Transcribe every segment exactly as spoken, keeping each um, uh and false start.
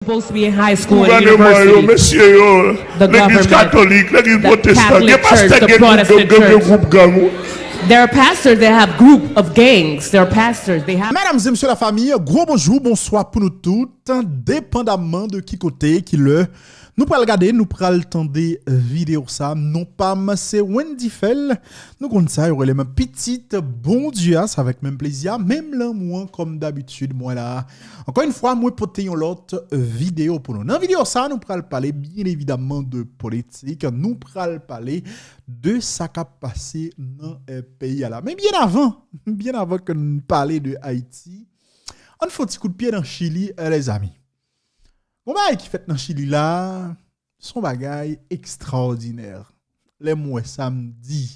Supposed to be in high school and Gouvènman yo, university. Mesye yo, The legliz government, katolik, legliz the pwotestan, Catholic gen pastè Church, the gen gwoup Protestant gang, gen Church. Gwoup gang. There are pastors that have group of gangs. There are pastors. They have Medam e mesye lafanmi, gwo bonjou, bonswa pou nou tout, depandamman de ki kote, ki lè. Nou pral gade, nou pral tande videyo sa. Non pa m se Wendy Fèl. Nou konn sa, yo rele mwen pitit Bondye a, se avèk menm plezi a, menm lanmou an, kòm dabitid, mwen la. Ankò yon fwa, mwen pote yon lòt videyo pou nou. Nan videyo sa, nou pral pale, byen evidamman, de politik. Nou pral pale de sa k ap pase nan eh, peyi a la. Men byen avan, byen avan ke n pale de Ayiti, ann fè yon ti kout pye nan Chili, eh, lèzami. Gon bagay ki fèt nan Chili la, se yon bagay ekstraòdinè. Lè m wè sa, m di,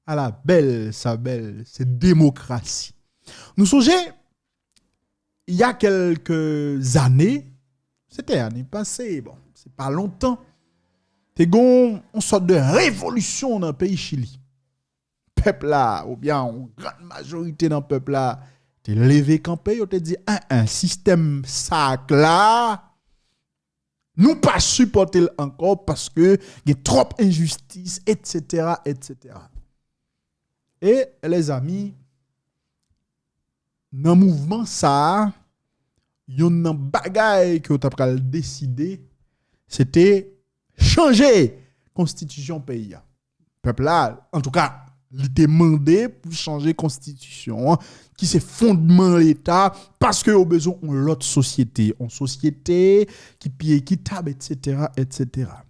ala bèl sa bèl, se demokrasi. Nou sonje, il y a quelques années, se te ane pase, bon, se pa lontan, te gon yon sòt de revolisyon nan peyi Chili. Pèp la, oubyen yon gran majorite nan pèp la, te leve kanpe, yo te di, en, en, sistèm sa k la, nou pa sipòte l ankò paske gen twòp enjistis, etsetera, etsetera. E, lèzami, nan mouvman sa a, yonn nan bagay ke yo ta pral deside, se te chanje konstitisyon peyi a. Pèp la, antouka, li te mande pou chanje konstitisyon an, ki se fondman Leta, paske yo bezwen yon lòt sosyete, yon sosyete ki pi ekitab, etsetera, etsetera.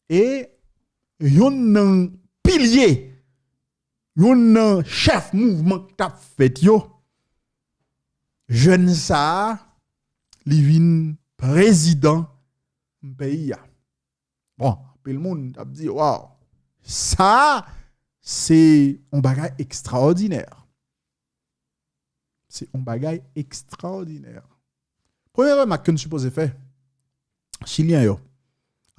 E yonn nan pilye, yonn nan chèf mouvman k t ap fèt yo, jèn sa a, li vin prezidan peyi a. Bon, anpil moun t ap di, waw, sa a, se yon bagay ekstraòdinè. Se yon bagay ekstraòdinè. Premye remak ke n sipoze fè, Chilyen yo,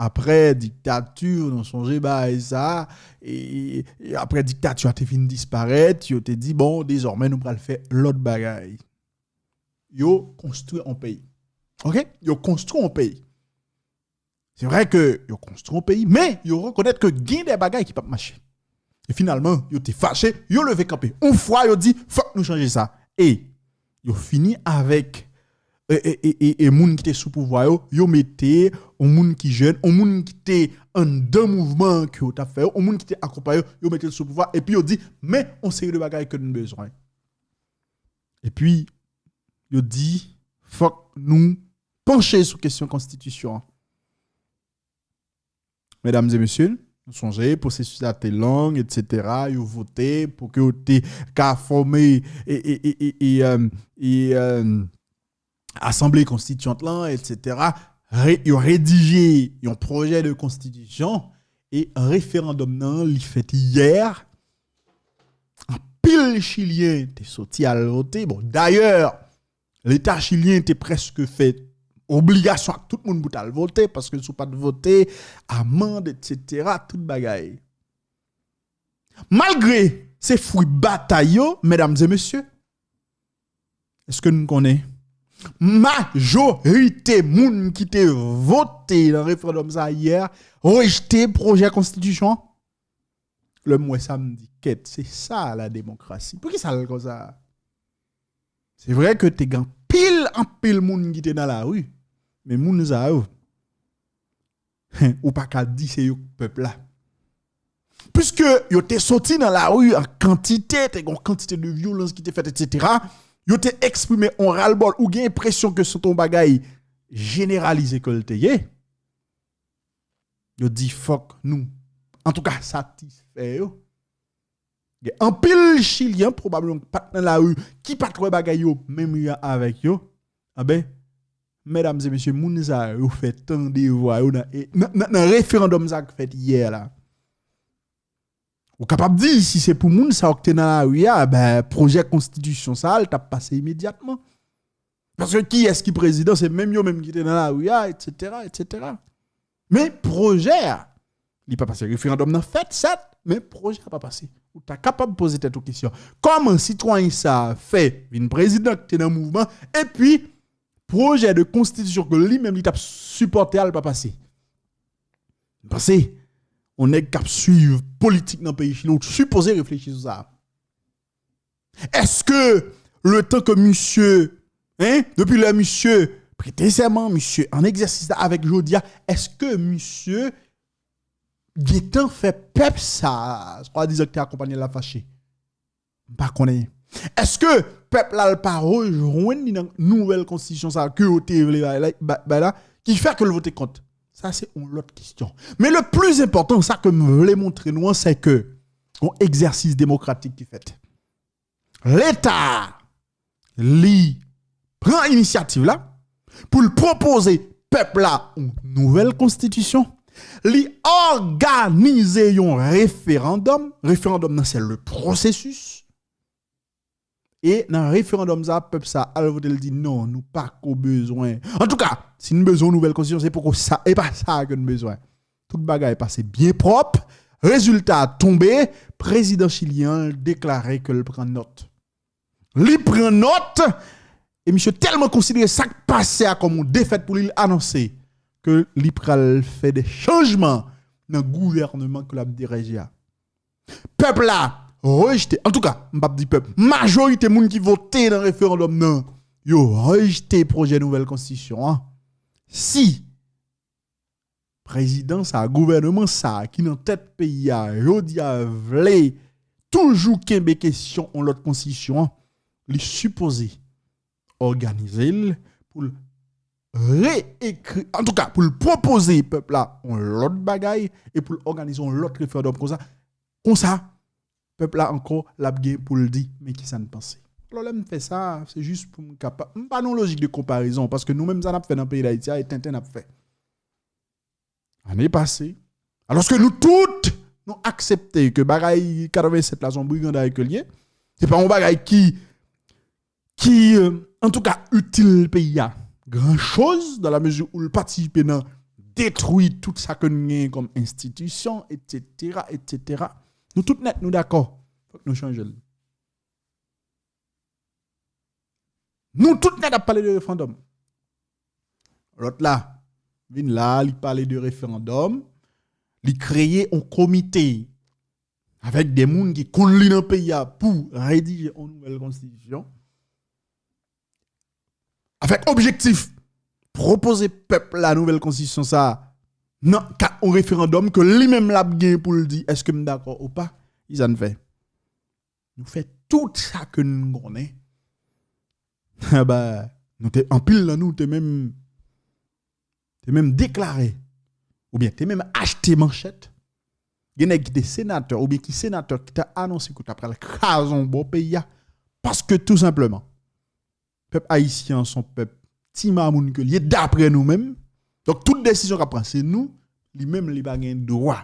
apre diktati, nou sonje bagay sa, e, e apre diktati a te fin disparèt, yo te di, bon, dezòmè nou pral fè lòt bagay. Yo konstwi yon peyi. Oke? Yo konstwi yon peyi. Se vre ke yo konstwi yon peyi, men yo rekonèt ke gen de bagay ki p ap mache. E finalman, yo te fache, yo leve kanpe. Yon fwa, yo di, fòk nou chanje sa. E yo fini avèk e, e, e, e, e moun ki te sou pouvwa yo, yo mete yon moun ki jèn, yon moun ki te anndan mouvman ke yo t ap fè yo, yon moun ki te akonpaye yo, yo mete l sou pouvwa, epi yo di, men yon seri de bagay ke nou bezwen. Epi, yo di, fòk nou panche sou kesyon konstitisyon an. Medam e mesye, nou sonje, pwosesis la te long, etsetera. Yo vote pou ke yo te ka fòme e, e, e, e, e, e, e, e, asanble konstityant lan, etsetera. Re, yo redije yon pwojè de konstitisyon e referandòm nan, li fèt yè. Anpil Chilyen te soti al vote. Bon, dayè, Leta chilyen te prèske fè obligasyon ak tout moun pou t al vote, paske si w pa t vote, amann, etsetera, tout bagay. Malgre se fwi batay yo, medam e mesye, èske n konnen majorite moun ki te vote nan referandòm sa a yè rejte pwojè konstitisyon an? Lè m wè sa, m di, kèt, se sa la demokrasi. Poukisa l konsa? Se vre ke te gen anpil, anpil moun ki te nan lari, men moun sa yo, ou pa ka di se yo k pèp la. Piske yo te soti nan lari an kantite, te gen yon kantite de vyolans ki te fèt, etsetera. Yo te eksprime yon ralbòl, ou gen enpresyon ke se te yon bagay jeneralize ke l te ye. Yo di fòk nou, antouka, satisfè yo. Gen anpil Chilyen, pwobableman, ki pa t nan lari, ki pa t wè bagay yo menm jan avèk yo. Anben, medam e mesye, moun sa yo fè tande vwa yo nan, nan, nan, nan referandòm sa k fèt yè la. Ou kapab di, si se pou moun sa yo ki te nan lari a, ben, pwojè konstitisyon sa a, l t ap pase imedyatman. Paske kiyès ki prezidan? Se menm yo menm ki te nan lari a, etsetera, etsetera. Men pwojè a, li pa pase. Referandòm nan fèt, sèt, men pwojè a pa pase. Ou ta kapab poze tèt ou kesyon. Kòman sitwayen sa a fè vin prezidan ki te nan mouvman, epi pwojè de konstitisyon ke li menm li t ap sipòte a, l pa pase. M panse, yon nèg k ap swiv politik nan peyi Chili, ou sipoze reflechi sou sa. Èske letan ke misye, hein, depi lè misye prete sèman, misye an egzèsis la avèk jodi a, èske misye gentan fè pèp sa, swadizan ki te akonpanye l la fache? M pa konnen. Èske pèp la l pa rejwenn li nan nouvèl konstitisyon sa ke yo te vle bay la, bay la, ki fè ke l vote kont? Sa se yon lòt kesyon. Men le plis enpòtan, sa ke m vle montre nou an, se ke yon egzèsis demokratik ki fèt. Leta a, li pran inisyativ la pou l pwopoze pèp la yon nouvèl konstitisyon. Li òganize yon referandòm. Referandòm nan, se le pwosesis. E nan referandòm sa, pèp sa al vote, l di non, nou pa ko bezwen. Antouka, si nou bezwen yon nouvèl konstitisyon, se poko sa, e pa sa ke nou bezwen. Tout bagay pase byen pwòp. Rezilta a tonbe, prezidan chilyen an deklare ke l pran nòt. Li pran nòt, e misye tèlman konsidere sa k pase a kòm yon defèt pou li, l anonse ke li pral fè de chanjman nan gouvènman ke l ap dirije a. Pèp la rejte, antouka, m p ap di pèp, majorite moun ki vote nan referandòm nan, yo rejte pwojè nouvèl konstitisyon an. Si prezidan sa, gouvènman sa ki nan tèt peyi a jodi a vle toujou kenbe kesyon yon lòt konstitisyon an, li sipoze òganize l pou l reekri, antouka, pou l pwopoze pèp la yon lòt bagay e pou l òganize yon lòt referandòm konsa. Konsa, pèp la ankò, l ap gen pou l di, men kisa n panse. Alò, lè m fè sa, se jis pou m kapab, m pa nan yon lojik de konparezon, paske nou menm sa n ap fè nan peyi Dayiti a, e tenten n ap fè. Ane pase, alòske nou tout, nou aksepte ke bagay katrevennsèt la se yon briganday ke l ye, se pa yon bagay ki, ki, euh, antouka, itil peyi a gran choz, dans la mesure où l patisipe nan detwi tout sa ke n genyen kòm enstitisyon, etsetera, etsetera. Nou tout nèt, nou dakò. Fòk nou chanje l. Nou tout nèt ap pale de referandòm. Lòt la vin la, li pale de referandòm, li kreye yon komite avèk de moun ki konn li nan peyi a pou redije yon nouvèl konstitisyon. Avèk objektif pwopoze pèp la nouvèl konstitisyon sa a nan kad yon referandòm ke li menm l ap gen pou l di èske m dakò ou pa. Kisa n fè? Nou fè tout sa ke n konnen. Anba, nou te, anpil nan nou te menm, te menm deklare, oubyen te menm achte manchèt. Gen nèg ki te senatè, oubyen ki senatè ki te anonse ke w ta pral kraze yon bò peyi a. Paske tou senpleman, pèp ayisyen an se yon pèp ti mamoun ke l ye, daprè nou menm. Donk, tout desizyon k ap pran, se nou, li menm, li pa gen dwa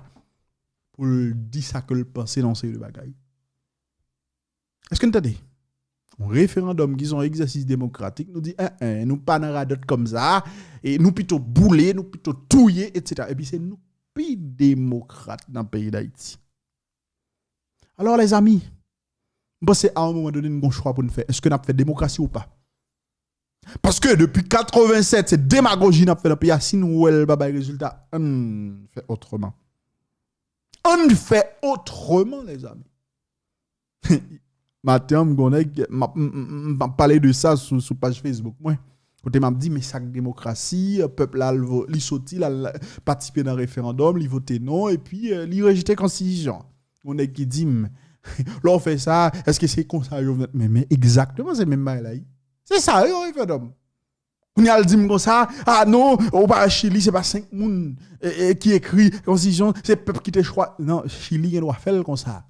pou l di sa ke l panse nan yon seri de bagay. Èske n tande? Yon referandòm ki se yon egzèsis demokratik, nou di, en, en, nou pa nan radòt kòm sa, e nou pito boule, nou pito touye, etsetera. Epi se nou pi demokrat nan peyi Dayiti. Alò, lèzami, m panse a yon moman done, n gon chwa pou n fè. Èske n ap fè demokrasi ou pa? Paske depi katrevennsèt, se demagoji n ap fè nan peyi a. Si n wè l pa bay rezilta, ann fè otreman. Ann fè otreman, lèzami. Maten an, m gon nèg, m ap, m, m, m, m ap pale de sa sou, sou paj Facebook mwen. Kote m ap di, men sa k demokrasi, pèp la, l vo-, li soti, l al patisipe nan referandòm, li vote non, epi, eh, li rejte konstitisyon. Gon nèg ki di m, lè w fè sa, èske se konsa Jovenel? Men, men egzakteman, se menm bagay la, wi. Se sa, wi, yon referandòm. Kounye a l di m konsa, a non, ou pa Chili, se pa senk moun, e, e, ki ekri konstitisyon, se pèp ki te chwa-, non, Chili gen dwa fè l konsa.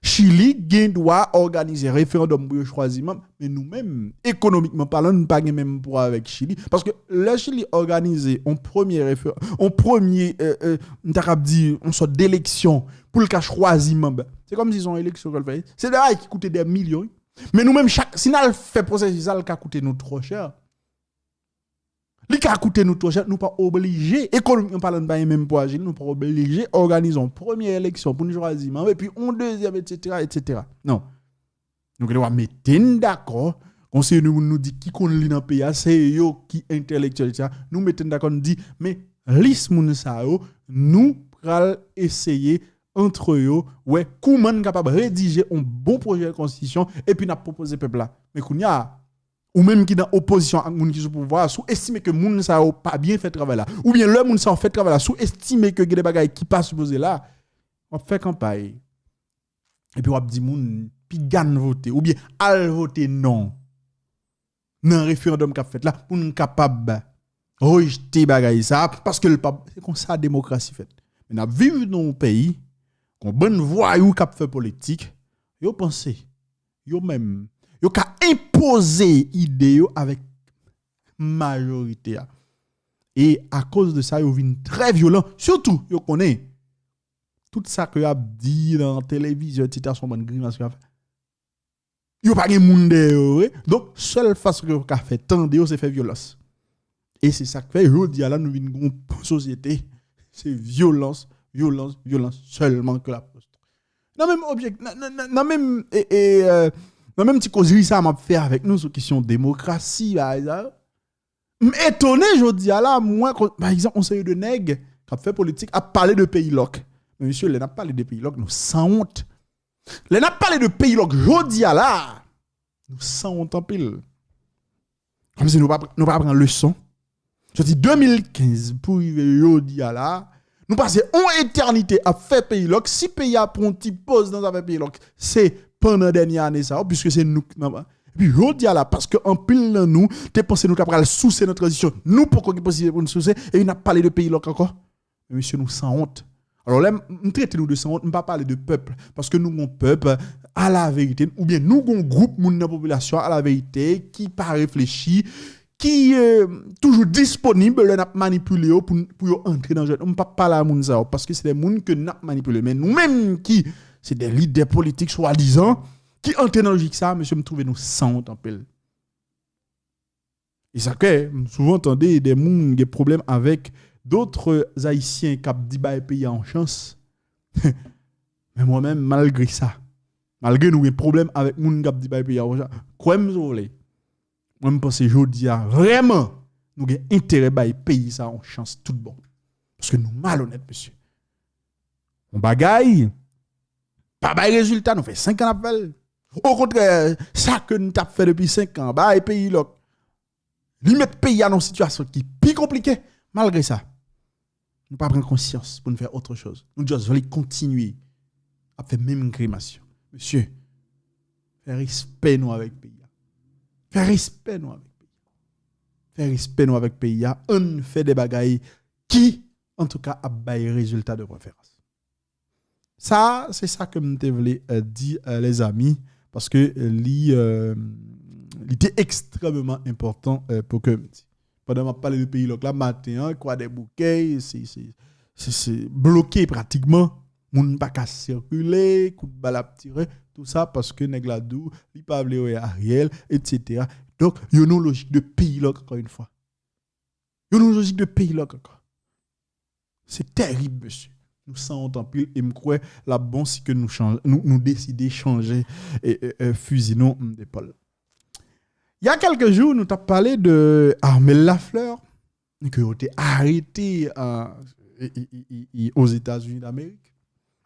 Chili gen dwa òganize referandòm pou yo chwazi manm, men nou menm, ekonomikman palan, nou pa gen menm pwa avèk Chili. Paske lè Chili òganize yon premye refer-, yon premye, e, e, m ta kab di, yon sòt deleksyon pou l ka chwazi manm, se kòmsi se yon eleksyon ke l fè. Se de bagay ki koute dè milyon, wi. Men nou menm, chak, si n al fè pwosesis sa, l ka koute nou twò chè. Li ka koute nou twò chè, nou pa oblije, ekonomikman palan, nou pa gen menm pwa Chili, nou pa oblije òganize yon premye eleksyon pou n chwazi manm, epi yon dezyèm, etsetera, etsetera. Non. Nou gen dwa mete n dakò, Yon seri de moun nou di ki konn li nan peyi a, se yo ki entèlektyèl sa. Nou mete n dakò, n di, men lis moun sa yo, nou pral eseye antre yo, wè kouman n kapab redije yon bon pwojè konstitisyon, epi n ap pwopoze pèp la. Men kounye a, ou menm ki nan opozisyon ak moun ki sou pouvwa a, si w estime ke moun sa yo pa byen fè travay la, oubyen lè moun sa yo fè travay la, si w estime ke gen de bagay ki pa sipoze la, w ap fè kanpay. Epi w ap di moun, piga n vote, oubyen al vote non nan referandòm k ap fèt la, pou n kapab rejte bagay sa, paske l pa, se konsa demokrasi fèt. Men n ap viv nan yon peyi, yon bann vwayou k ap fè politik, yo panse, yo menm, yo ka enpoze ide yo avèk majorite a. E akoz de sa, yo vin trè vyolan. Sitou, yo konnen tout sa ke y ap di nan televizyon, etsetera, se yon bann grimas yo ap fè. Yo pa gen moun dèyè yo vre. Donk, sèl fason ke yo ka fè tande yo, se fè vyolans. E se sa k fè, jodi a la, nou vin gen yon sosyete, se vyolans, vyolans, vyolans sèlman ke l ap konstwi. Nan menm objek-, nan, nan, nan, nan menm, e, e, euh, nan menm ti kozri sa m ap fè avèk nou sou kesyon demokrasi, bagay sa yo, m etone jodi a la, mwen, pa egzanp, yon seri de nèg k ap fè politik ap pale de peyi lòk. Men mesye, lè n ap pale de peyi lòk, nou sanwont. Lè n ap pale de peyi lòk jodi a la, nou sanwont anpil. Kòmsi nou pa, nou pa pran leson. Soti de mil kenz pou rive jodi a la, nou pase yon etènite ap fè peyi lòk. Si peyi a pran yon ti poz nan zafè peyi lòk, se pandan dènye ane sa yo, piske se nou k nan. Epi jodi a la, paske anpil nan nou te panse nou ta pral souse nan tranzisyon, nou poko gen posiblite pou n souse, epi n ap pale de peyi lòk ankò. Men mesye, nou sanwont. Alò, lè m, m trete nou de sanwont, m pa pale de pèp, paske nou gon pèp, alaverite, oubyen nou gon gwoup moun nan popilasyon an, alaverite, ki pa reflechi, ki, euh, toujou disponib lè n ap manipile yo pou, pou yo antre nan jwèt nou. M p ap pale a moun sa yo, paske se de moun ke n ap manipile. Men nou menm ki se de lidè politik swadizan, ki antre nan lojik sa, mesye, m twouve nou sanwont anpil. E sa k fè, m souvan tande de moun gen pwoblèm avèk dòt Ayisyen k ap di bay peyi a yon chans. Men mwen menm, malgre sa, malgre nou gen pwoblèm avèk moun k ap di bay peyi a yon chans, kwè m si w vle, mwen m panse jodi a, vrèman, nou gen enterè bay peyi sa yon chans tout bon. Paske nou malonèt, mesye. Yon bagay pa bay rezilta, nou fè senk an n ap fè l. Okontrè, sa ke n t ap fè depi senk an, bay peyi lòk, li met peyi a nan yon sitiyasyon ki pi konplike. Malgre sa, nou pa pran konsyans pou n fè otre choz. Nou just vle kontinye ap fè menm grimas yo. Mesye, fè respè nou avèk peyi a. Fè respè nou avèk peyi a. Fè respè nou avèk peyi a. Ann fè de bagay ki, antouka, ap bay rezilta de preferans. Sa, se sa ke m te vle, euh, di, euh, lèzami, paske, euh, li, euh, li te ekstrèmeman enpòtan, euh, pou ke m di. Pandan m ap pale de peyi lòk la, maten an, Kwadèboukè, se, se, se, se bloke pratikman. Moun pa ka sikile, kout bal ap tire, tou sa paske nèg la di w, li pa vle wè Ariel, etsetera. Donk, yo nan lojik de peyi lòk, ankò yon fwa. Yo nan lojik de peyi lòk ankò. Se tèrib, mesye. Nou sanwont anpil e m kwè l ap bon si ke nou chanje, nou, nou deside chanje, e, e, e, fizi nou, m, depòl. Il y a quelques jours, nou t ap pale de Armel Lafleur, ke yo te arete, euh, e, e, e, e, e, Ozetazini Damerik.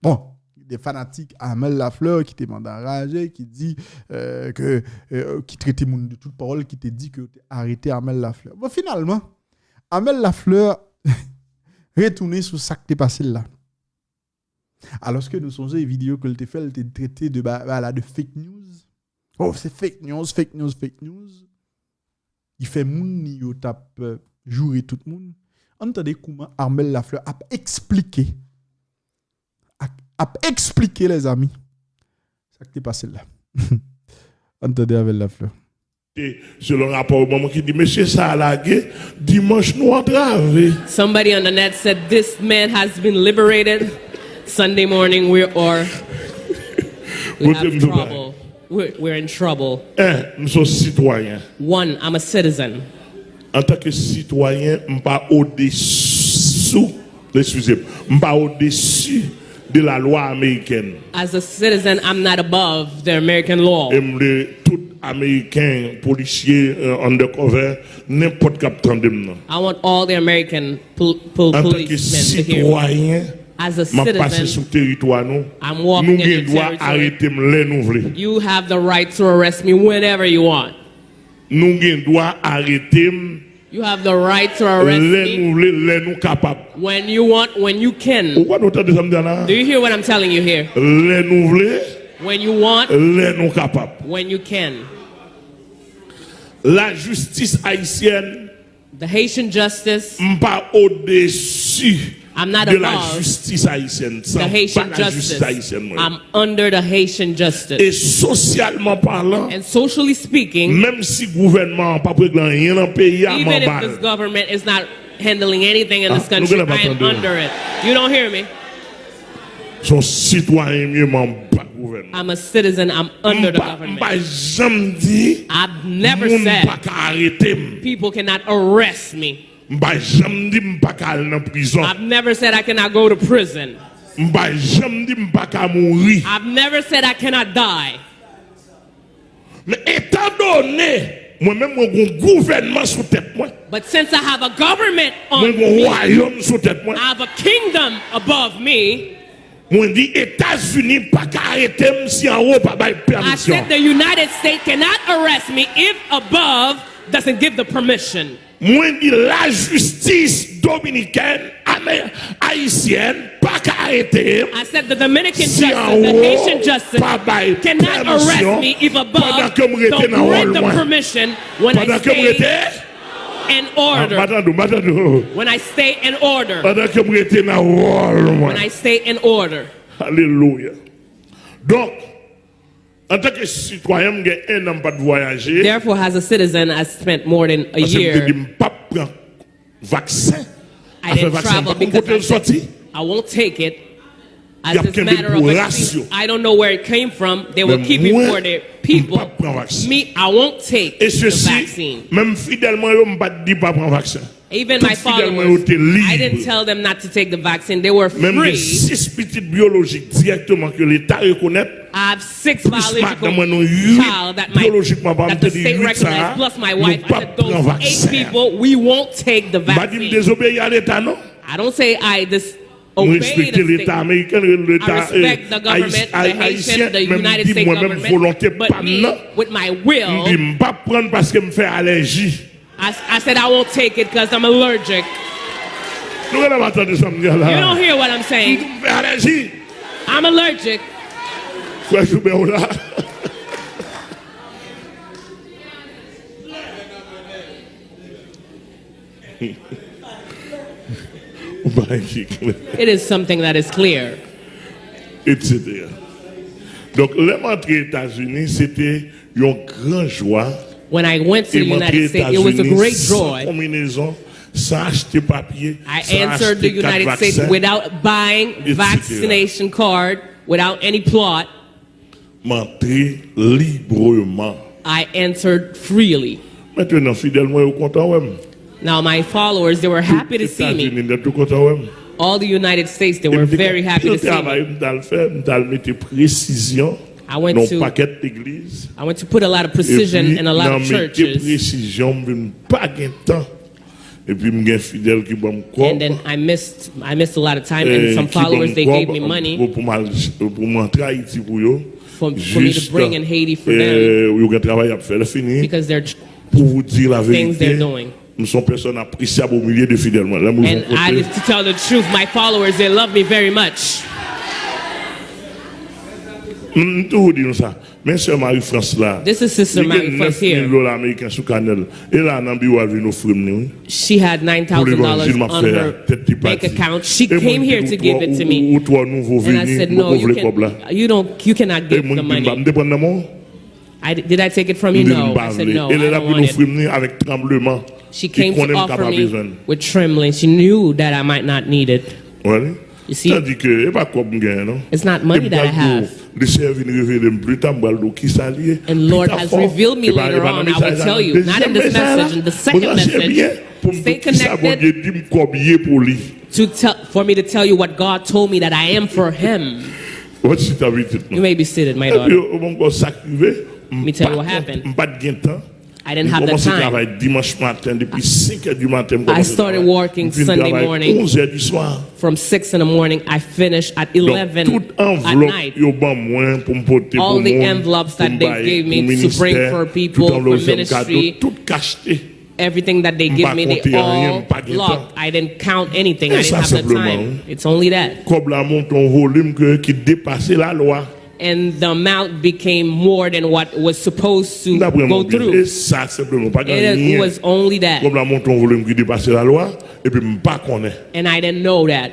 Bon, de fanatik Armel Lafleur ki te mande anraje, ki di, euh, ke, euh, ki trete moun de tout pawòl, ki te di ke yo te arete Armel Lafleur. Bon, finalman, Armel Lafleur retounen sou sa k te pase l la. Alòske nou sonje videyo ke l te fè, l te trete de ba-, ba la de fake news. Oh, se fake news, fake news, fake news. Li fè moun ni yo t ap, euh, joure tout moun. Ann tande kouman Armel Lafleur ap eksplike, ap, ap eksplike, lèzami, sa k te pase l la. Ann tande Armel Lafleur. Te, selon rapò yo ban mwen ki di, mesye sa a lage, dimanch nou antrave. Somebody on the net said this man has been liberated. Sunday morning, we are, we Kote have m sou bagay? Trouble. We're, we're in trouble. En, m se yon sitwayen. One, I'm a citizen. Antanke sitwayen, m pa odesou, eskize m, m pa odesi de la lwa amerikèn. As a citizen, I'm not above the American law. E m vle tout Ameriken, polisye, eh, undercover, nenpòt k ap tande m nan. I want all the American pol- pol- Antanke policemen to hear me. Sitwayen, As a m ap pase citizen, sou teritwa nou. I'm walking Nou in gen the dwa territory. Arete m lè nou vle. You have the right to arrest me whenever you want. Nou gen dwa arete m You have the right to arrest lè me nou vle, lè nou kapab. When you want, when you can. Ou kwè nou tande sa m di la? Do you hear what I'm telling you here? Lè nou vle, When you want, lè nou kapab. When you can. Lajistis ayisyèn The Haitian justice, m pa odesi I'm not de above lajistis ayisyèn. Sa the pa Haitian lajistis justice. Ayisyèn mwen. I'm under the Haitian E justice. Sosyalman palan, And socially speaking, menm si gouvènman an p ap regle anyen nan peyi a, m even if anba this l. Government is not handling anything in Ah, this country, nou gen I am tande. Under it. You don't hear me? Se yon sitwayen m ye, m anba gouvènman. I'm a citizen, I'm under the M pa- M government. pa janm di I've never moun said pa ka arete m. People cannot arrest me. M pa janm di m pa ka al nan prizon. I've never said I cannot go to prison. M pa janm di m pa ka mouri. I've never said I cannot die. Men etan done, mwen menm mwen gon gouvènman sou tèt mwen. But since I have a government on Mwen gon me, wayòm sou tèt mwen. I have a kingdom above me. Mwen di Etazini pa ka arete m si anwo pa bay I pèmisyon. Said the United States cannot arrest me if above doesn't give the permission. Mwen di lajistis dominikèn, ame- ayisyèn pa ka arete m I said the Dominican si justice, the Haitian anwo justice pa bay cannot arrest pèmisyon me if above pandan ke m rete don't nan wòl grant the mwen. Permission when I Pandan ke m stay rete in Ah, order. Matann ou, matann ou. When I stay in order. Pandan ke m rete nan wòl When mwen. I stay in order. Alelouya. Donk, antanke sitwayen, m gen en an m pa t vwayaje. Therefore, as a citizen, I spent more than a Paske m te year. Di m p ap pran vaksen. I Afè didn't vaksen, m pa travel konn because kote I l soti. Said, I won't take it. As Y ap this kenbe l matter of pou a ras yo. I don't know where it came from. They will Men keep it mwen, for their m people. P ap pran vaksen. Me, I won't take E the sesi, vaccine. Menm fidèl mwen yo, m pa t di pa pran vaksen. Even Tout my fidèl mwen yo followers, te lib. I didn't tell them not to take the vaccine. They were Menm gen free. Sis pitit byolojik dirèkteman ke Leta rekonèt. I have six Plis madanm mwen nou biological uit child that my byolojikman pa m that te the di state uit sa recognized, a, plus my nou wife. p I ap said pran those eight vaksen. People, we won't take the M pa di m vaccine. Dezobeyi a Leta non. I don't say I dis Mwen obey respekte the Leta state. Ameriken, I Leta respect the government, the Ayisyen, Haitian, the men m United di States mwen menm government, volonte but pa m me, nan. With my M will, di m p ap pran l paske m fè alèji. I, I said I won't take it because I'm allergic. Nou gen lè pa tande sa m di a la. You don't hear what I'm saying. M fè alèji. I'm allergic. Frè Joubè ou la. Ou pa ki klè. It is something that is clear. Etsetera. Donk, lè m antre Etazini, se te yon gran jwa. When I went to E the m antre United States, it was a Etazini great san joy. Konbinezon, san achte papye, I san answered achte the kat United States vaksen, without buying etsetera. Vaccination card, without any plot. M antre libreman. I answered freely. Mentnan, fidèl mwen yo kontan wè m. Now, my followers, they were happy to see me. Etazini nèt yo kontan wè m. All the United States, they E were m te very gen happy pil to see me. Travay m t al fè, m t al mete presizyon I went nan to- yon pakèt legliz. I went to put a lot of precision Epi, in a lot nan of mete churches. Presizyon, m vin pa gen tan. Epi m gen fidèl ki ban m kòb. And then I missed, I missed a lot of time, and Eh, some ki ban followers, m they gave kòb me money pou, pou m al, pou m antre Ayiti pou yo. for, for me to Jis, bring in Haiti for eh, them yo gen travay y ap fè. Lè fini, because they're pou w di la things they're verite, doing. M se yon pèsòn apresyab o milye de fidèl mwen. Lè m rive And yon I, kote, to tell the truth, my followers, they love me very much. M toujou di nou sa. Men sè Marie France la, This is Sister li gen Marie France nèf mil here. Dola ameriken sou kanè l. E la nan biwo a l vin ofri m li, wi. She had Pou nine thousand dollars levanjil m ap on fè a, her tèt li bank pati. Account. She E mwen came m di here l, to ou give twò, it to ou, me. ou, ou twò nouvo And I vini, said, m no, poko you vle kòb la. can, you don't, you cannot E give moun the di m pa, money. M te pran nan men w? I, did I take it from M you? di l m No. pa I said, vle. no, E lè I l ap don't vin want ofri m it. li avèk tranbleman, She li came to konnen m ka offer pa me bezwen l. With trembling. She knew that I might not need it. Wè li? You see? Tandi ke e pa kòb m genyen non. It's not money that I have. Li Seyè vin revele m pita, m pral di w kisa li ye. And Lord has revealed me later on, I will tell you. Not in this message, in the second message, Pou m di w kisa Bondye di m kòb ye pou li. To tell, for me to tell you what God told me that I am for Him. Wè chita pitit mwen. You may be seated, my daughter. Epi, ou konn sa k rive? Let me tell you what happened. M pa t gen tan. I didn't have the time. M kòmanse travay dimanch maten, depi senk è di maten, m kòmanse travay. I started working Sunday morning. M fin travay onz è di swa. From six in the morning, I finished at eleven at night. Donk, tout anvlòp yo ban mwen pou m pote pou moun, pou m bay pou ministè, tout anvlòp yo fè m kado, tout kachte. Everything that they give me, they all blocked. I didn't count anything. I didn't have the time. It's only that. Kòb la monte yon volim ke, ki depase lalwa. And the amount became more than what was supposed to go through. E sa senpleman, pa gen anyen. It was only that. Kòb la monte yon volim ki depase lalwa, epi m pa konnen. And I didn't know that.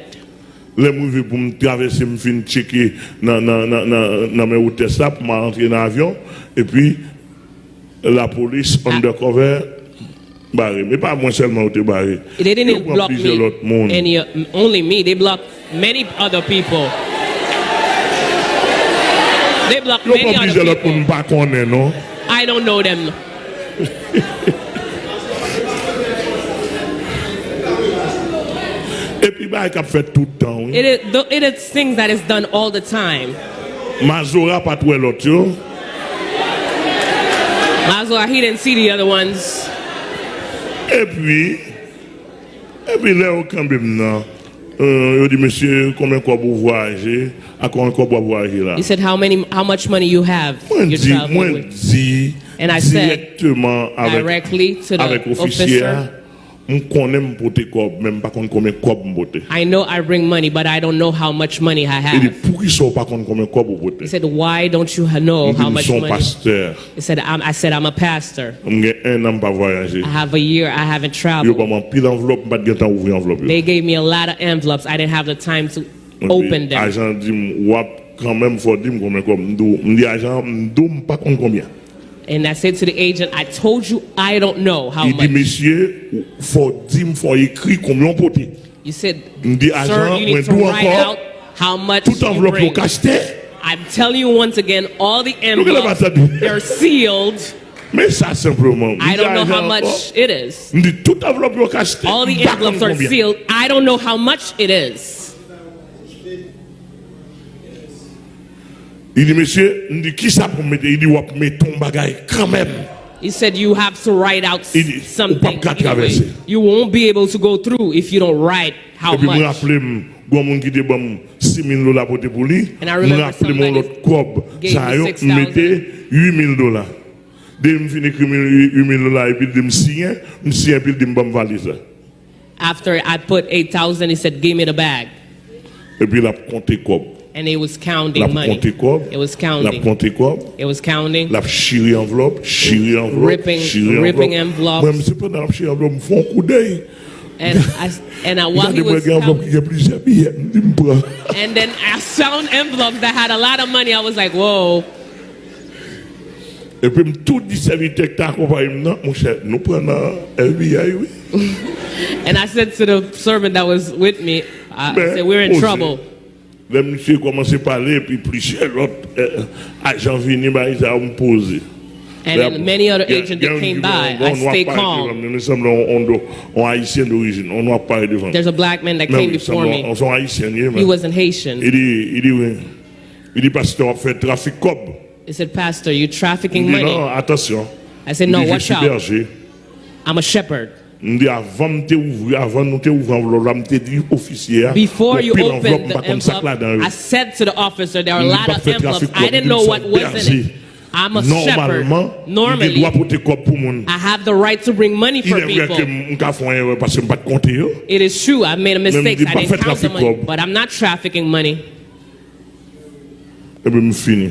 Lè m rive pou m travèse, m fin tcheke nan, nan, nan, nan, nan men wotès la pou m al antre nan avyon, epi lapolis undercover bare m. E pa mwen sèlman yo te bare. They didn't block me, any, only me. They blocked many other people. They blocked many other people. Yo pran plizyè lòt moun m pa konnen, non. I don't know them. Epi bagay k ap fèt tout tan, wi. It is, the, it is things that is done all the time. Mazora pa t wè lòt yo. Mazora, he didn't see the other ones. Epi, epi lè yo kenbe m nan, euh, yo di, "Mesye, konbyen kòb ou vwayaje? A konbyen kòb w ap vwayaje la?" He said, "How many, how much money you have you're traveling with?" Mwen di, mwen di, and I said, directement avèk, directly to the officer, avèk ofisye a, "M konnen m pote kòb, men m pa konn konbyen kòb m pote." I know I bring money, but I don't know how much money I have. Li di, "Poukisa w pa konn konbyen kòb ou pote?" He said, "Why don't you ha-, know how much money?" M di, "M se yon pastè." He said, "I'm," I said, "I'm a pastor." M gen ennan m pa vwayaje. I have a year I haven't traveled. Yo ban m anpil anvlòp, m pa t gen tan ouvri anvlòp yo. They gave me a lot of envelopes. I didn't have the time to open them. Epi ajan an di m, "W ap kanmenm fè w di m konbyen kòb." M di, m di ajan an, m di w m pa konn konbyen. And I said to the agent, "I told you I don't know how much." Li di, "Mesye, fò w di m, fò w ekri konbyen w pote." You said, "Sir, you need to write out how much you bring." M di ajan an, mwen di w ankò, tout anvlòp yo kachte. I'm telling you once again, all the envelopes, they're sealed. Men sa senpleman. I don't know how much it is. M di, "Tout anvlòp yo kachte, m pa konn konbyen." All the envelopes are sealed. I don't know how much it is. Li di, "Mesye," m di, "kisa pou m mete?" Li di, "W ap mete yon bagay kanmenm." He said, "You have to write out something anyway. Li di, "Ou p ap ka travèse." You won't be able to go through if you don't write how much." Epi m raple m, gon moun ki te ban m sis mil dola pote pou li. And I remember somebody gave me six thousand. M raple m yon lòt kòb, sa yo, m mete uit mil dola. Depi m fin ekri uit mil dola, epi l di m siyen, m siyen, epi l di m ban m valiz la. After I put eight thousand, he said, "Give me the bag." Epi l ap konte kòb. And he was counting money. L ap konte kòb. It was counting. L ap konte kòb. It was counting. L ap chire anvlòp, chire anvlòp, ripping, chire anvlòp. Ripping envelopes. Mwen, m se pandan l ap chire anvlòp, m fè yon koudèy. And I, and I, while he was counting, m gade, mwen gen anvlòp ki gen plizyè biyè, m di m pran. And then I found envelopes that had a lot of money. I was like, "Whoa." Epi m tou di sèvitè k t akonpaye m nan, "Monchè, nou pran nan F B I, wi." And I said to the servant that was with me, I said, "We're in trouble." Men, poze. Lè misye kòmanse pale, epi plizyè lòt, eh, ajan vini, bagay sa yo, m poze. And then many other agents that came by, I stay calm. Lè y ap, gen, gen yon moun ki vin, yon nwa parèt devan mwen, li sanble yon, yon, yon ayisyen dorijin, yon nwa parèt devan mwen. There's a black man that came before me. Men wi, sanble yon, se yon ayisyen li ye, men. He wasn't Haitian. Li di, li di, wi. Li di, "Pastè, w ap fè trafik kòb." He said, "Pastor, you're trafficking money." M di, "Non, atansyon." I said, "No, watch out. M di, je suis berger." I'm a shepherd. M di, "Avan m te ouvri, avan nou te ouvri anvlòp la, m te di ofisye a, gon pil anvlòp, m pa konn sa k ladan yo." Before you open the envelope, I said to the officer, "There are a lot of envelopes. I didn't know what was in it." M di, "M p ap fè trafik kòb, m di w se yon bèje. Nòmalman, m gen dwa pote kòb pou moun." I'm a shepherd. Normally, I have the right to bring money for people. Il est vrai que m, m ka fè yon erè paske m pa t konte yo. It is true, I made a mistake. I didn't count the money, but I'm not trafficking money. Men m di, "M p ap fè trafik kòb." Epi m fini.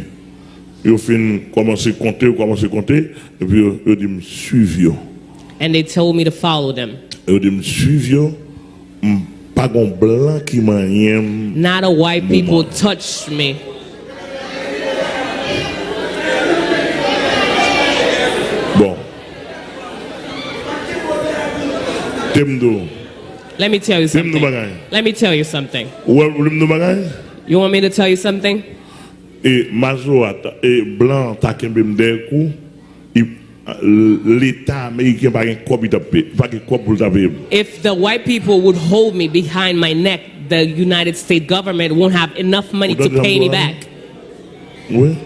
Yo fin kòmanse konte, yo kòmanse konte, epi yo, yo di m, "Swiv yo." And they told me to follow them. Yo di m, "Swiv yo, m pa gon blan ki manyen m." Not a white people touched me. Bon. Te m di w. Let me tell you something. Te m di w bagay. Let me tell you something. Ou wè, ou vle m di w bagay? You want me to tell you something? E Mazora ta, e blan an ta kenbe m dèyè kou, li, Leta ameriken pa gen kòb li t ap pe-, pa gen kòb pou l ta peye m. If the white people would hold me behind my neck, the United States government won't have enough money to pay me back. Wi.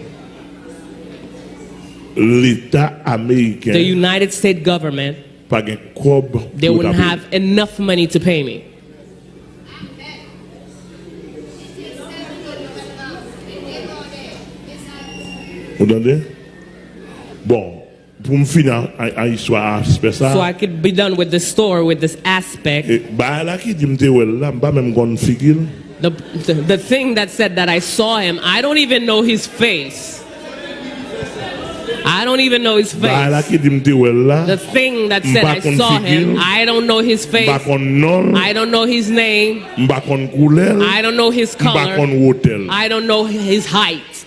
Leta ameriken pa gen kòb pou l ta peye m. The United States government, they wouldn't have enough money to pay me. Ou tande? Bon, pou m fini a, a, a istwa aspè sa. So I could be done with the story, with this aspect. E, bagay la ki di m te wè l la, m pa menm konn figi l. The, the, the thing that said that I saw him, I don't even know his face. I don't even know his face. Bagay la ki di m te wè l la, the thing that said I saw him, I don't know his face. M pa konn non l. I don't know his name. M pa konn koulè l. I don't know his color. M pa konn wotè l. I don't know his height.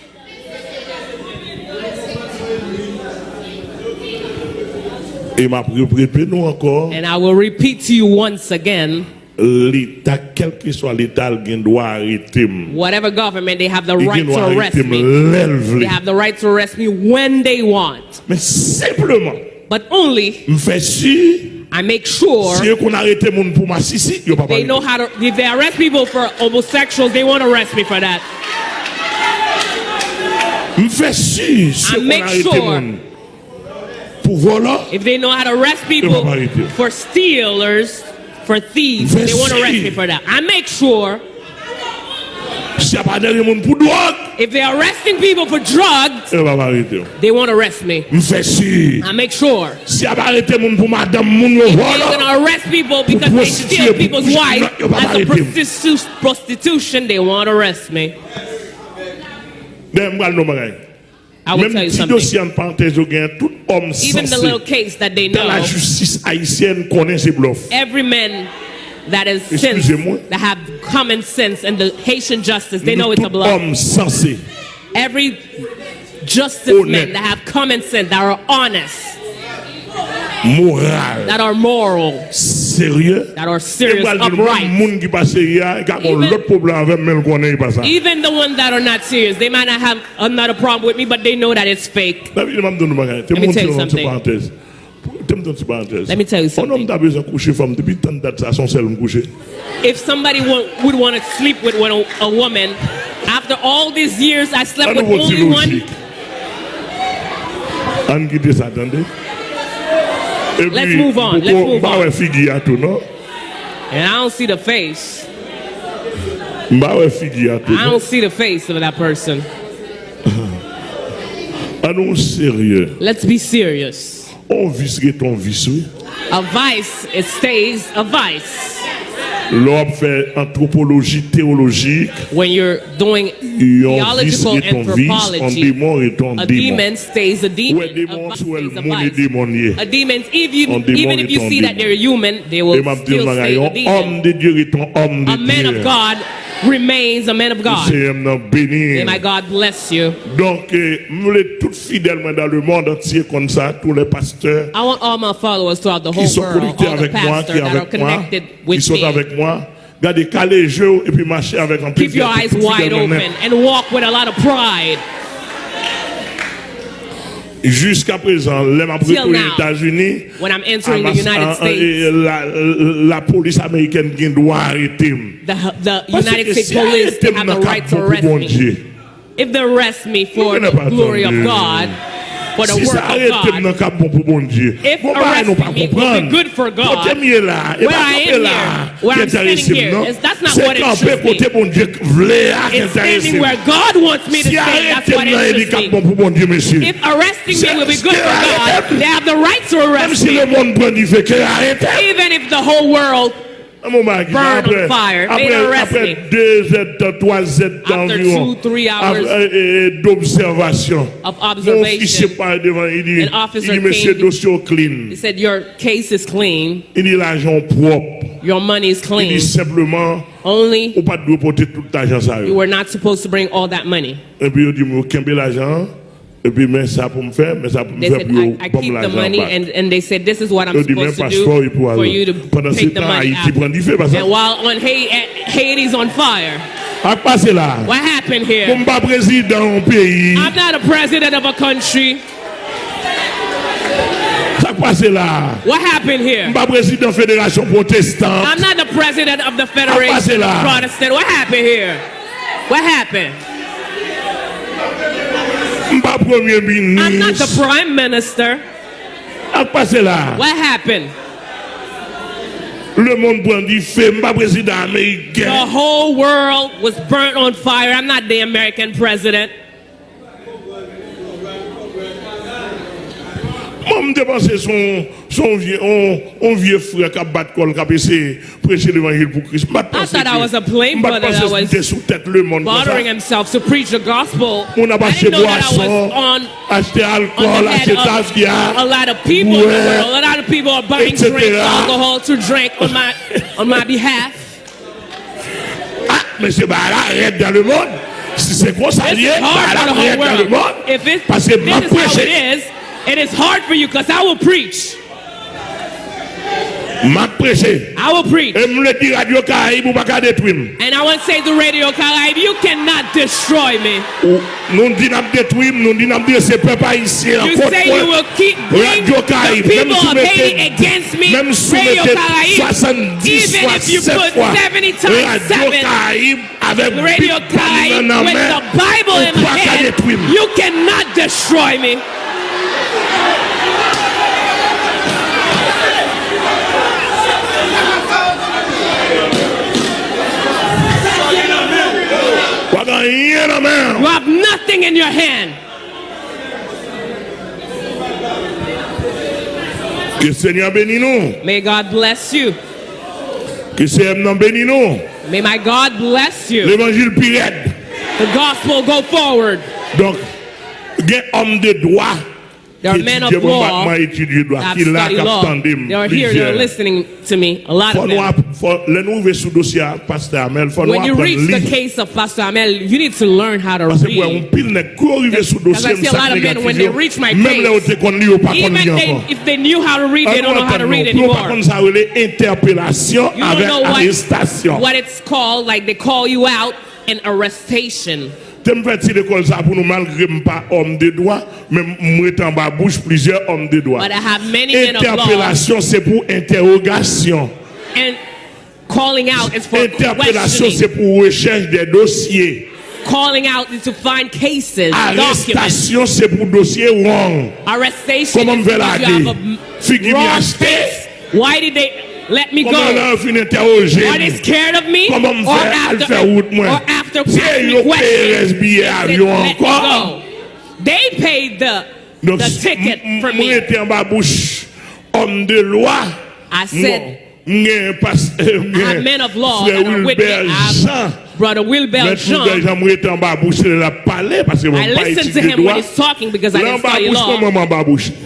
E m ap repete nou ankò. And I will repeat to you once again. Leta, kèlkeswa leta l, gen dwa arete m. Whatever government, they have the right to arrest me. Li gen dwa arete m lè l vle. They have the right to arrest me when they want. Men senpleman, but only, m fè si, I make sure, si yo konn arete moun pou masisi, yo p ap arete m. They know how to, if they arrest people for homosexuals, they won't arrest me for that. M fè si, si yo konn arete moun pou vòlò, if they know how to arrest people for stealers, for thieves, they won't arrest me for that. I make sure. Si y ap arete moun pou dwòg, if they're arresting people for drugs, yo p ap arete m. They won't arrest me. M fè si. I make sure. Si y ap arete moun pou madanm moun yo vòlò, if they're gonna arrest people because they steal people's wife as a prostitu-, prostitution, they won't arrest me. Dayè, m pral di w yon bagay. I will tell you something. Menm ti dosye an parantèz yo genyen, tout òm sanse dan lajistis ayisyèn konnen se blòf. Even the little case that they know, every man that is sense, that have common sense in the Haitian justice, they know it's a bluff. Tout òm sanse, every justice men that have common sense, that are honest, moral, that are moral, serye, that are serious, upright. Menm moun ki pa serye a, li ka gen yon lòt pwoblèm avè m, men l konnen li pa sa. Even the ones that are not serious, they might not have another problem with me, but they know that it's fake. Let me tell you something. Let me tell you something. Tèm yon ti parantèz. Tèm yon ti parantèz. Let me tell you something. On nonm ta bezwen kouche fanm depi tann dat sa, se yon sèl m kouche. If somebody wa-, would wanna sleep with one, a woman, after all these years, I slept with only one. Ann kite sa, tande. Let's move on. Let's move on. Epi, m pa wè figi a tou, non. And I don't see the face. M pa wè figi a tou, non. I don't see the face of that person. Ann nou serye. Let's be serious. On vis ret on vis, wi. A vice, it stays a vice. Lè w ap fè antwopoloji teyolojik, when you're doing theological anthropology, yon vis ret on vis, on demon ret on demon. A demon stays a demon. Ou wè demon, si w wè l moun, e demon l ye. A demon, if you, even if you see that they're human, they will still stay a demon. On demon ret on demon. Yon òm de Dye ret on òm de Dye. A man of God remains a man of God. Senyè m nan beni. May my God bless you. Donk, eh, m vle tout fidèl mwen dans le monde entier konn sa, tous les pasteurs, I want all my followers throughout the whole world, all the pastors that are connected with me. Ki sot avèk mwen, ki avèk mwen, ki sot avèk mwen. Gade, kale je w epi mache avèk anpil fyète, tout fidèl mwen nèt. Keep your eyes wide open and walk with a lot of pride. Jiskaprezan, lè m ap retounen Etazini, when I'm entering the United States, lapolis amerikèn gen dwa arete m. The, the United States Police have the right to arrest me. Paske si y arete m nan k ap bon pou Bondye. If they arrest me for the glory of God, for the work of God, si sa arete m nan k ap bon pou Bondye, gon bagay nou pa konprann. If arresting me will be good for God, kote m ye la, e pa kanpe la ki enterese m, non. Where I am here, where I'm standing here, is, that's not what interests me. Se kanpe kote Bondye vle a ki enterese m. It's standing where God wants me to stand, that's what interests me. Si arete m nan e li k ap bon pou Bondye, mesye. If arresting me will be good for God, they have the right to arrest me. Menm si lemonn pran dife, ke arete m. Even if the whole world An bon bagay ki sa, apre, apre, apre de zèdtan, twa zèdtan anviwon, of, eh, eh, eh, d'obsèvasyon, yon ofisye parèt devan, li di, li di, "Mesye, dosye w clean." He said, "Your case is clean. Li di, "Lajan w pwòp." Your money is clean. Li di, "Senpleman, ou pa t dwe pote tout lajan sa yo." You were not supposed to bring all that money. Epi yo di m, "Yo kenbe lajan an." Epi, men sa pou m fè, men sa pou m fè pou yo ban m lajan an. They said, "I, I keep the money," and, and they said, "This is what I'm supposed to do for you to take the money out." Yo di, "Men paspò w pou al." Pandan se tan, Ayiti pran dife, pa sa? And while on Haiti, Haiti's on fire. Sa k pase la? What happened here? Bon, m pa prezidan yon peyi. I'm not a president of a country. Pase la. What happened here? M pa prezidan Federasyon Pwotestan. I'm not the president of the Federation of Protestant. What happened here? What happened? M pa premye minis. I'm not the prime minister. Sa k pase la? What happened? Lemonn pran dife, m pa prezidan ameriken. The whole world was burnt on fire. I'm not the American president. Mwen, m te panse se yon, se yon vye, yon, yon vye frè k ap bat kò l, k ap eseye preche levanjil pou Kris. M pa t panse ke, m pa t panse m te sou tèt lemonn konsa. Moun ap achte bwason, achte alkòl, achte tafya, bwè, etsetera. Ah, mesye, bagay la rèd dans le monde. Si se konsa l ye, bagay la rèd dans le monde. Paske m ap preche. It is hard for you because I will preach. M ap preche. I will preach. E m vle di Radyo Karayib, ou pa ka detwi m. And I want to say to Radio Caraïbe, you cannot destroy me. Ou, nou di n ap detwi m, nou di n ap drese pèp ayisyen an kont mwen. Radyo Karayib, menm si w mete, menm si w mete swasanndis fwa, sèt fwa, Radyo Karayib avèk Bib pa li nan, nan men, ou pa ka detwi m. You cannot destroy me. Ou pa gen anyen nan men. You have nothing in your hand. Ke Senyè beni nou. May God bless you. Ke Senyè m nan beni nou. May my God bless you. Levanjil pi rèd. The gospel go forward. Donk, gen òm de dwa. There are men of law. Etidye mwen, mwen etidye dwa ki la, k ap tande m. They are here, they're listening to me, a lot of them. Fò nou ap, fò, lè nou rive sou dosye a, Pastè Amel, fò nou aprann li. When you reach the case of Pastor Amel, you need to learn how to read. Paske mwen wè yon pil nèg, kou yo rive sou dosye m, sa k negatif yo, menm lè yo te konn li, yo pa konn li ankò. Even they, if they knew how to read, they don't know how to read anymore. An nou antann non, pou yo pa konn sa rele entèpelasyon avèk arestasyon. You don't know what, what it's called, like, they call you out and arrestation. Te m fè ti lekòl sa pou nou, malgre m pa òm de dwa, men m rete anba bouch plizyè òm de dwa. But I have many men of law. Entèpelasyon se pou entèwogasyon. And calling out is for questioning. Entèpelasyon se pou rechèch de dosye. Calling out is to find cases, documents. Arestasyon se pou dosye wrong. Arrestation is because you have a wrong case. Kòman m fè lage? Figi m achte? Why did they let me go? Kòman lè yo fin entèwoje m? Are they scared of me? Kòman m fè al fè wout mwen? Or after, or after asking questions, they said, "Let me go." Se yo k peye rès biyè avyon an ankò. They paid the, the ticket for me. Donk, m, m, m rete anba bouch òm de lwa. I said, m gen pastè, m gen frè Wilbert Jean. Brother Wilbert Jean. Mèt Wilbert Jean, m rete anba bouch li, l ap pale, paske mwen pa etidye dwa. I listen to him when he's talking because I didn't study law. Lè anba bouch mwen, mwen anba bouch li.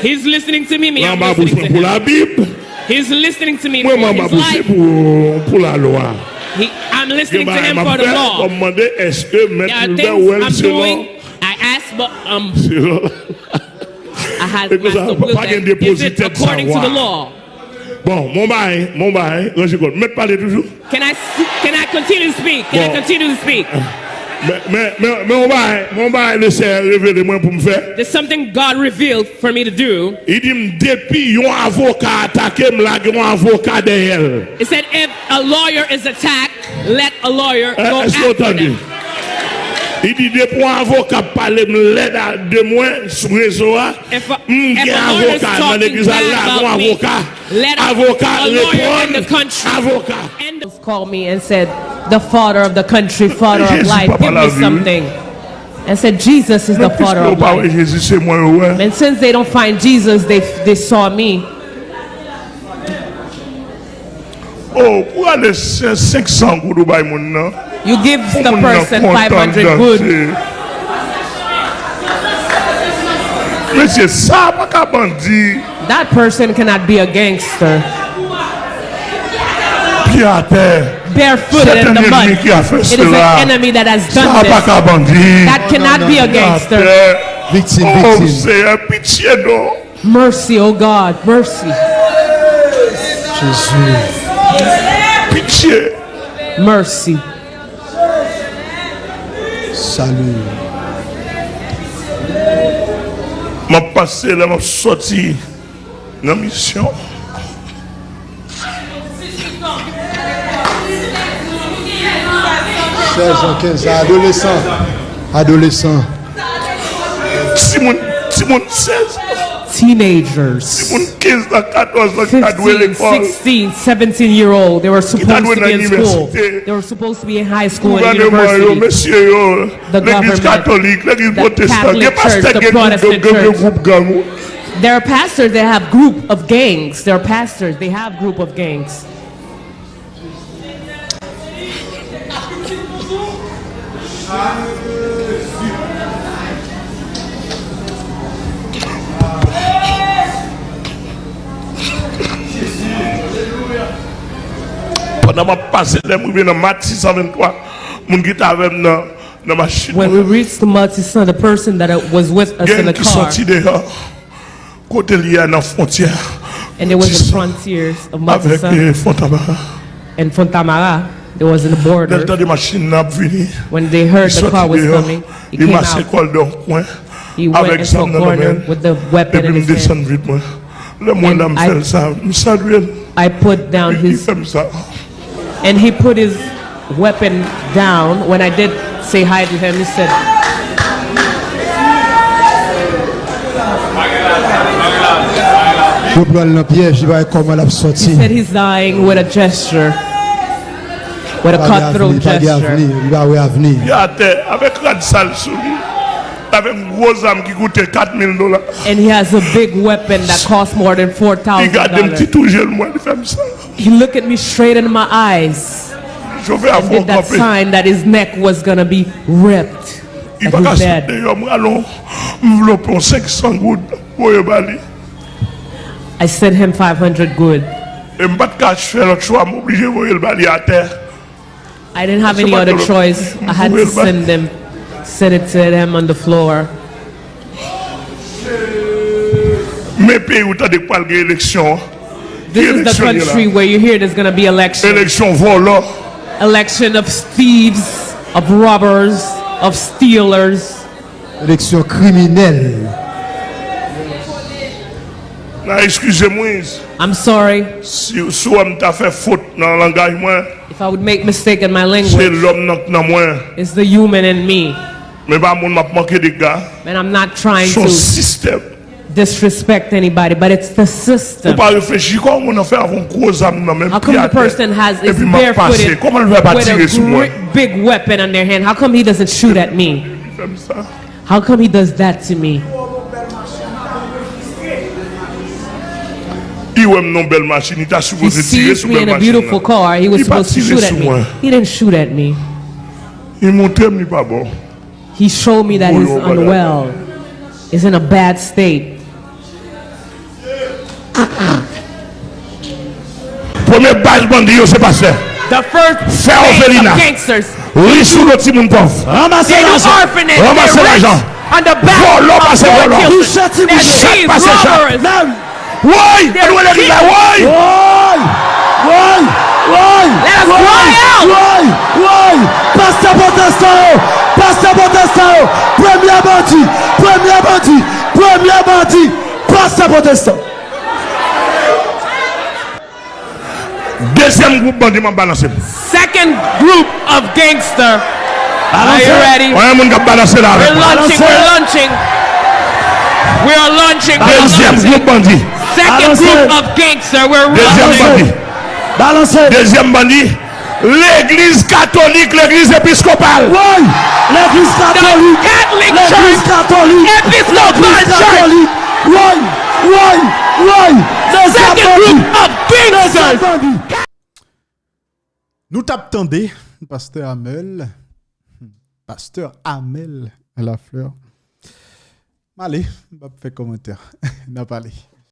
He's listening to me, me, I'm listening to him. Mwen anba bouch mwen pou Labib. He's listening to me for his life. Mwen anba bouch li pou, pou lalwa. He, I'm listening to him for the law. Gen bagay m ap fè, fò m mande, èske Mèt Wilbert wè l selon, selon lalwa? There are things I'm doing. I asked, but, um, I had Master Wilbert, pa gen depozitè sa wa. Is it according to the law? Bon, mon bagay, mon bagay, ranje kò l. Mèt pale toujou. Can I s-, can I continue to speak? Can I continue to speak? Men, men, men, men mon bagay, mon bagay, Lesenyè revele mwen pou m fè. There's something God revealed for me to do. Li di m, depi yon avoka atake m, lage yon avoka dèyè l. He said, if a lawyer is attacked, let a lawyer go after them. Èske w tande? Li di, depi yon avoka ap pale m lèd a, de mwen sou rezo a, m gen avoka nan legliz la, lage yon avoka. Avoka reponn avoka. Call me and said, "The father of the country, father of life, give me something." And said, "Jesus is the father of life." Men piske yo pa wè Jezi, se mwen yo wè. And since they don't find Jesus, they, they saw me. Oh, pou ale sen-, senk san goud ou bay moun nan. You give the person five hundred goud. Pou moun nan kontan danse. Mesye, sa pa ka bandi. That person cannot be a gangster. Pye atè. Barefooted in the mud. It is an enemy that has done this. Sa pa ka bandi. That cannot be a gangster. Pye atè. Viktim, viktim. Oh, Senyè, pitye non. Mercy, oh God, mercy. Jezi. Pitye. Mercy. Salut. M ap pase la, m ap sòti. Nan misyon. Sèz an, kenz an, adolesan. Adolesan. Timoun, timoun sèz an. Teenagers, Timoun kenz an, katòz an ki ta dwe fifteen, lekòl. sixteen, seventeen year old, they were Ki ta supposed dwe to nan be in school. Inivèsite. They were supposed to be in high school and Gouvènman yo, university. Mesye yo, The legliz government, katolik, legliz the pwotestan, Catholic gen pastè Church, the gen gwoup Protestant gen gen Church. Gwoup gang. There are pastors that have group of gangs. There are pastors, they have group of gangs. Pandan m ap pase, lè m rive nan Mat sis san venntwa, moun ki t avè m nan nan machin When we mwen, reached the Matisan, the person that uh, was with us in gen the ki car, soti deyò kote l ye a nan fwontyè and there was the Matisan frontiers of avèk Matisan eh, Fontamara. and Fontamara. There was in the Lè l border. tande machin nan ap vini, When they heard li the car soti was deyò, coming, he li came mache out. kò l de yon kwen He went avèk into zam a nan nan men corner l. With the weapon in Epi m his hand. Desann vit mwen. Lè m wè And l la, m I- fè l sa, m salye l. I put down Epi li his, fè m sa. And he put his weapon down. When I did say hi to him, he said, Yo pran l nan pyèj, li pa wè kòman l ap sòti. He said he's dying with a gesture, with a Pa gen avni, cutthroat pa gen gesture. Avni, li pa wè avni. Li atè avèk rad sal sou li. Avèk yon gwo zam ki koute kat mil dola. And he has a big weapon that costs more than Li gade m ti four thousand dollars. Tou je l mwen, li fè m sa. He looked at me straight in my eyes Chofè a and fè w did that kanpe. Sign that his neck was going to be ripped. Li That pa ka he's sot dead. Deyò, m rale yon anvlòp yon senk san goud voye ba li. I sent him five hundred good. E m pa t ka fè lòt chwa, m oblije voye l ba li atè. I didn't have any other choice. I had to send them, send it to them on the floor. Men peyi ou tande k pral gen eleksyon. This is the country where you hear there's going to be election. Eleksyon vòlò. Election of thieves, of robbers, of stealers. Eleksyon kriminèl. Nan eskize mwen. I'm sorry. Si, si w wè m ta fè fot nan langaj mwen. If I would make mistake in my Se language, lòm nan k nan mwen. It's the human in me. Men pa moun m ap manke dega. And I'm not trying Se yon to sistèm. Disrespect anybody, but it's the Ou system. Pa reflechi kòman moun nan fè avè yon gwo zam nan menm How come pye the person atè. Has is Epi m ap pase. barefooted Kòman l fè pa with tire sou a mwen? Great big weapon in their hand? How come he doesn't shoot at me? Li fè m sa. How come he does that to me? Li wè m nan bèl machin, li ta He sipoze tire sees sou me bèl in a machin beautiful nan. Car. He was Li pa Supposed to tire shoot at sou me. Mwen. He didn't shoot at me. Li montre m li pa bon. He showed me that he's unwell. He's in a bad state. Premye baz bandi yo se pastè. The first Fè phase òfelina. Of gangsters. Ri sou do timoun pòv. Ranmase They do lajan. orphanage. Ranmase They're rich lajan. On the back Vòlò of pase poor vòlò. children. Touche They're timoun. Chat thieves, pase chat. robbers. Menm. Woy! Ann wè legliz la, woy! Woy! Woy! Woy! Let us Woy! cry out! Woy! Woy! Pastè pwotestan yo! Pastè pwotestan yo! Premye bandi! Premye bandi! Premye bandi! Pastè pwotestan! Dezyèm gwoup bandi m ap balanse m. Second group of gangster. Are you ready? Wè yon moun k ap balanse la avèk We're mwen. launching. We're launching. We are launching. We're Dezyèm launching. Gwoup bandi. Second group of gangster. We're Dezyèm launching. Bandi. Balanse! Dezyèm bandi. Legliz katolik, legliz episkopal. Woy! Legliz katolik! Catholic Legliz Church. katolik! Episcopal Legliz Church. Katolik! Woy! Woy! Woy! Dezyèm Second group bandi! Of gangsters. Dezyèm bandi! Nou t ap tande pastè Amel, pastè Amel Lafleur. M ale, m p ap fè kòmantè. N ap ale.